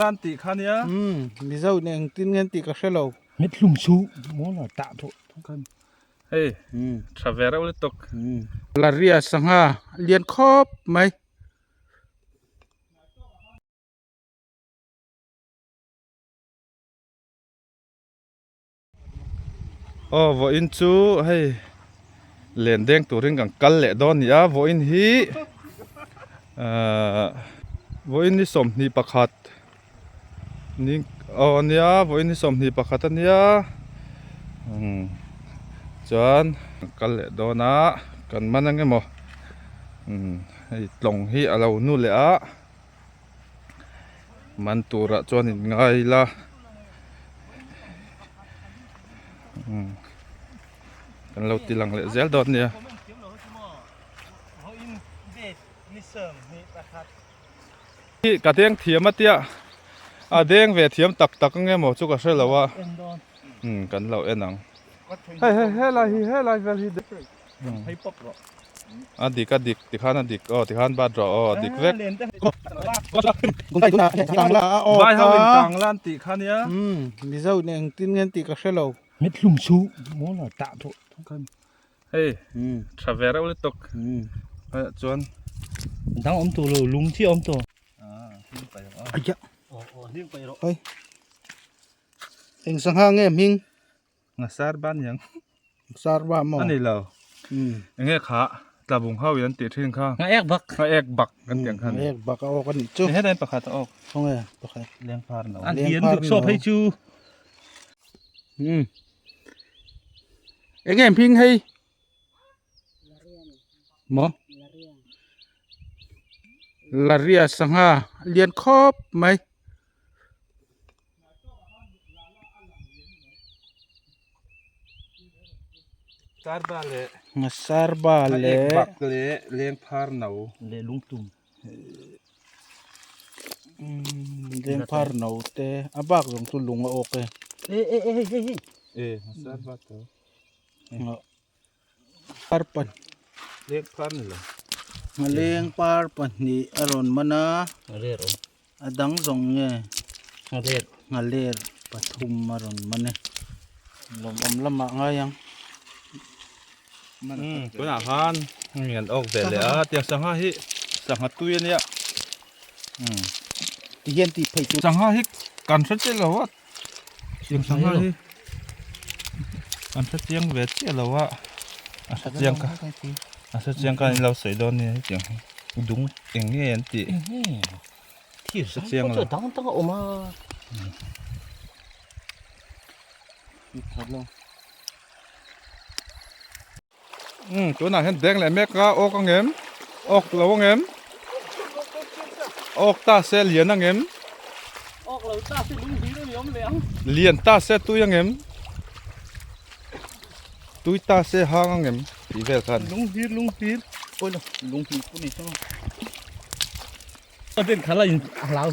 An tih kha nia. Umm Mizo in engtin nge an tih ka hre lo. Hmet hlum chu maw la tah thawh thawh khan. Hei tha ve reuh lutuk. Laria sangha lian khawp mai. Aw vawiin chu hei len deng turin kan kal leh dawn a ni a vawiin hi ahh vawiin ni 21 ni aw a nia vawiin ni 21 a nia umm chuan kan kal leh dawn a kan man ang emaw umm hei tlawng hi a lo nu leh a. Man turah chuan in ngai ila umm kan lo ti lang leh zel dawn nia. Ka deng thiam a tia a deng ve thiam tak tak ang emaw chu ka hre lo a umm kan lo en ang hei hei helai hi helai vel hi. A dik a dik tikhan a dik aw tikhan bat rawh aw a dik vek. Vai ho in tang la an tih kha nia. Umm Mizo in engtin nge an tih ka hre lo. Hmet hlum chu maw la tah thawh thawh khan. Hei tha ve reuh lutuk. Chuan dang awm tawh lo lung chi awm tawh. Aia. Hei eng sangha nge hming? Ngasar ban yang. Ngasar ba maw? A ni lo. Enge kha tlabung ho in an tih thin kha. Nga ek bak. Nga ek bak kan tih ang khan. Nga ek bak a awk a nih chu. Hetlai pakhat a awk. Khawnge pakhat. Lengphar no. An hian duk saw phei chu. Enge hming hei? Maw? Laria sangha lian khawp mai. Sarba leh Sarba leh ek bak leh lengphar no leh lungtum lengphar no te a bak zawng chu lung a awk e e e e hei hei hei e sarba to par pan lengphar ni lo lengpar pahnih a rawn man a ler awm A dang zawng nge nghaler nghaler pathum a rawn man e lawmawm lamah ngai ang. Tunah khan hei an awk ve leh a tiang sangha hi sangha tui a nia ti hian tih phei chu sangha hi kan hre chiah lo a tiang sangha hi kan hre chiang ve chiah lo a a hre chiang ka a hre chiang khan in lo sawi dawn nia hetiang hi dung eng nge an tih. Thir zai pawh chu a dang dang a awm a. Umm tunah hian deng leh mek a awk ang em awk lo ang em awk ta se lian ang em awk lo ta se lung hlir a ni awm leh ang lian ta se tui ang em tui ta se hang ang em tih vel khan lung hlir lung hlir oi lo lung hlir pawh ni saw A den khala in a hlau.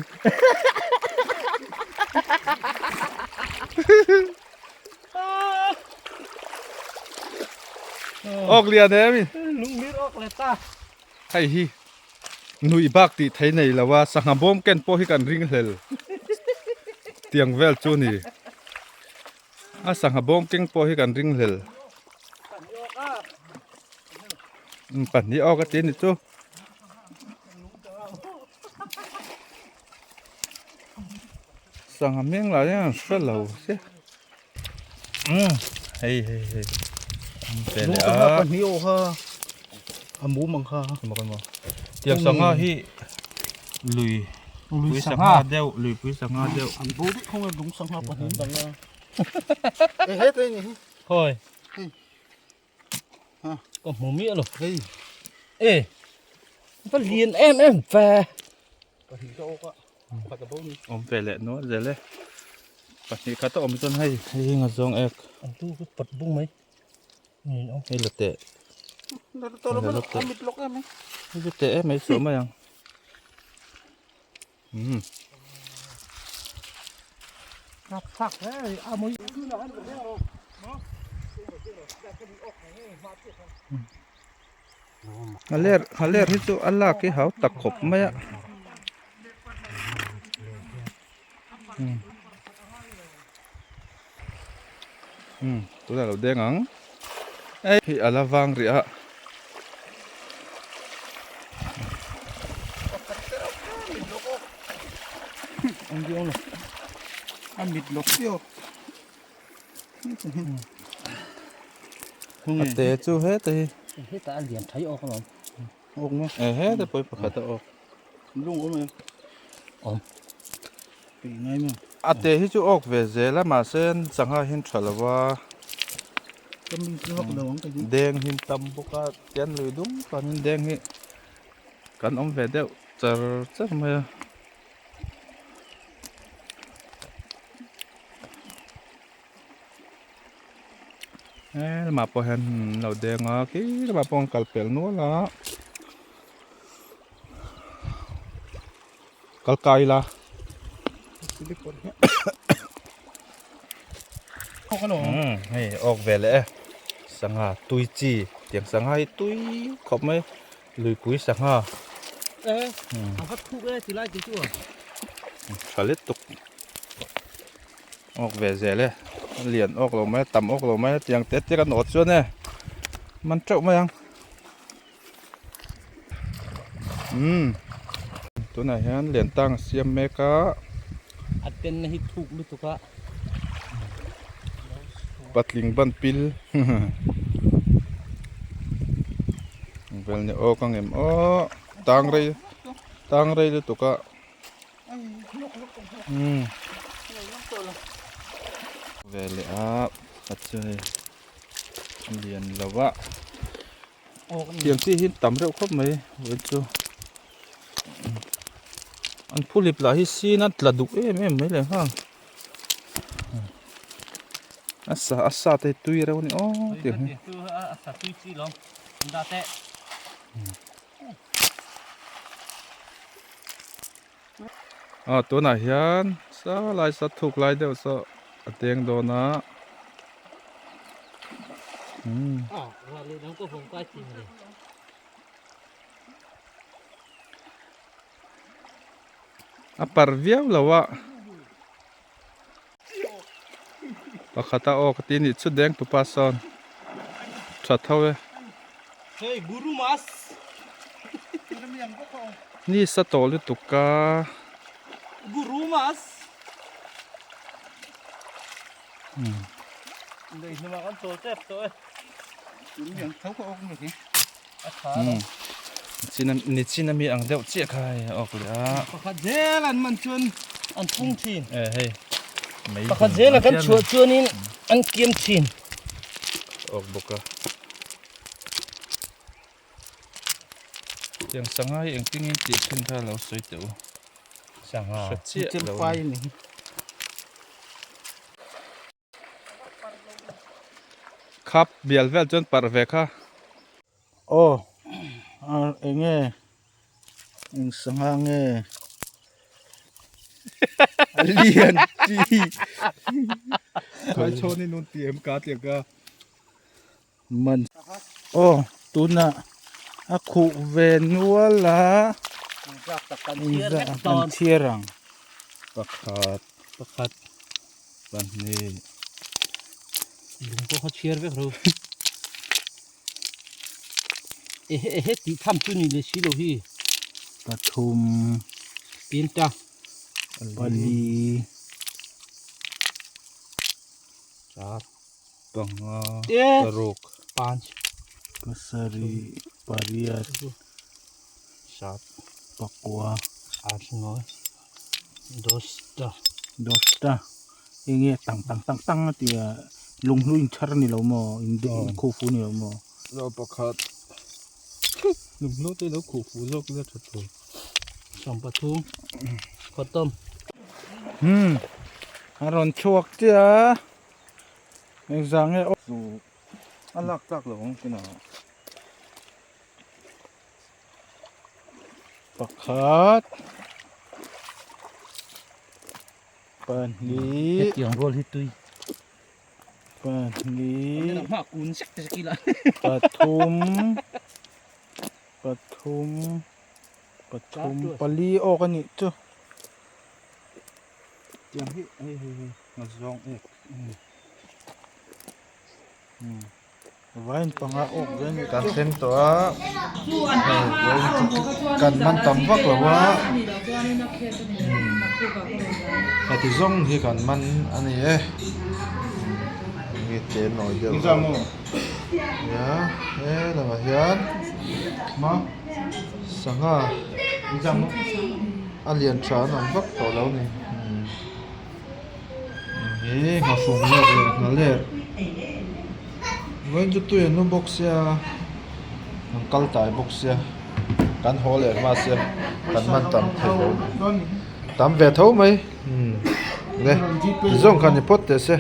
Ok lian em i. Lunglir ok le ta. Hei hi nui bak tih thei nei lo a sangha bawm ken pawh hi kan ring hlel tiang vel chu ni a sangha bawm keng pawh hi kan ring hlel pahnih awk a ti ni chu. Sangha meng lah hian an hre lo che umm hei hei hei an pe leh a pahnih awh kha a mum ang kha tiang sangha hi lui pui sangha deuh lui pui sangha deuh an bo daih khawng a lung sangha pahnih an dang a e hetah ni hi hawi Ka hmu miah lo hei e va lian em em ve pahnih ka awk a pakhat a bo ni awm ve leh nual zel e pahnih khat a awm chuan hei hei nga zawng ek an tu ka pat bung mai ni awm hei la teh la teh mit lawk em hei la teh em mai suah mai ang um Nghaler nghaler hi chu a lak hi hau tak khawp mai a. Umm tunah lo deng ang ei hi a la vang rih a. A te chu heta hi. Hetah a lian thai awk alawm. Awk maw? E heta pawi pakhat a awk. Lung awm em? Awm. Peih ngai maw? A te hi chu awk ve zel a mahse sangha hi an tha lo a. Deng hi an tam bawk a tian lui dum chuanin deng hi kan awm ve deuh char char mai a. He lamah pawh hian an lo deng a khi lamah pawh an kal pel nual a kal kai ila umm hei awk ve leh e sangha tui chi tiang sangha hi tui khawp mai luipui sangha tha lutuk. Awk ve zel e, a lian awk lo mai a, tam awk lo mai a, tiang te te kan awt chuan e man teuh mai ang. Umm tunah hian lian tang a siam mek a. A tenna hi thuk lutuk a. Patling ban pil vel ni awk ang em aw tang rei tang rei lutuk a. Ve leh a pakhat chu hei a lian lo a tiang chi hi tam reuh khawp mai vawiin chu an phulip lah hi sin a tla duk em em mai leh nghal a sa a sa te hi tui reuh a ni aw tiang hi. Aw tunah hian sa lai sa thuk lai deuh saw a teng dawn a umm a par viau lo a pakhat a aw ka ti nih chu deng tupa sawn tha tho e ni sa tawh lutuk a Nichin ami ang deuh chiah kha hei a awk leh a. Pakhat zel an man chuan an phung thin. E hei. Mei Pakhat zel a kan chhuah chuanin an kiam thin. Awk bawk a. Tiang sangha hi engtin nge tih thin kha lo sawi teh u. Sangha. Hre chiah lo. Khap bial vel chuan parh ve kha. Aw eng nge eng sangha nge a lian chi Khai chhawn in un ti em ka tih ang ka. Man aw tunah a khuh ve nual a kan chhiar ang pakhat pakhat pahnih lung pawh kha chhiar vek ro ehe ehe tih tham chu ni leh si lo hi pathum pin ta pali char panga te paruk panch pasarih pariat sat pakua aath noi dos ta dos ta enge tang tang tang tang a tia lunghlu inchhar a ni lo maw inkhuh fu a ni lo maw lo pakhat lunghlu te lo khuh fu zawk ila tha tur sawmpathum khawtawm hmm a rawn chhuak chiah a. Engzah nge aw chu a lak tlak lo ang tuna pakhat pahnih hetiang rual hi tui pahnih kun sek te kila pathum pathum pathum pali awk a nih chu. Tiang hi hei hei hei nghazawng ek Vain panga awk ve ni kan thleng tawh a hei vain chu kan man tam vak lo a heti zawng hi kan man a ni e nge te nawi deuh nia he lamah hian sangha a lian tha an awm vak tawh lo a ni. Hi nghahfung lek leh nghalek vawiin chu tui an awm bawk sia an kal tai bawk sia kan haw leh hma sia kan man tam thei lo tam ve tho mai umm ne zawng kha ni phawt teh se.